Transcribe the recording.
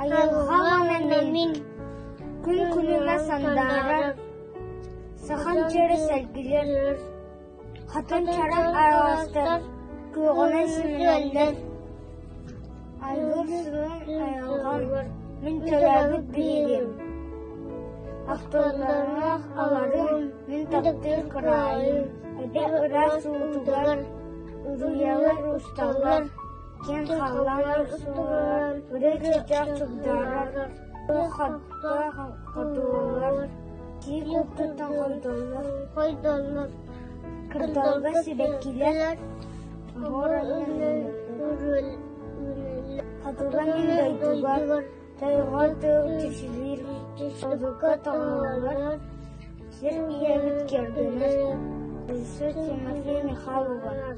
Айылҕа уонна мин күн күлүмэ сандаарар, сахан чэрэ сэлгилэр, хатан чараҥ араҕастар күөҕүнэн симинэллэр. Айгыр сылын айылҕам, мин төрөөбүт биһигим, ахтылларыах аларым, мин таптыыр кыраайым, эбэ ыраас уутугар уруйалар усталлар, киэҥ халлаан устугар ырыа чыычаах чугдаарар, хатта хотуоллар, киик уктуттан хойдоллор, кырдалга сибэккилэр, оһуор Хотуга мин дойдубар тойҕо тыл түсүлүүр, содука тоҥоллор, сир ийэбит кэргэнэр, Режиссер Тимофей Михайлов.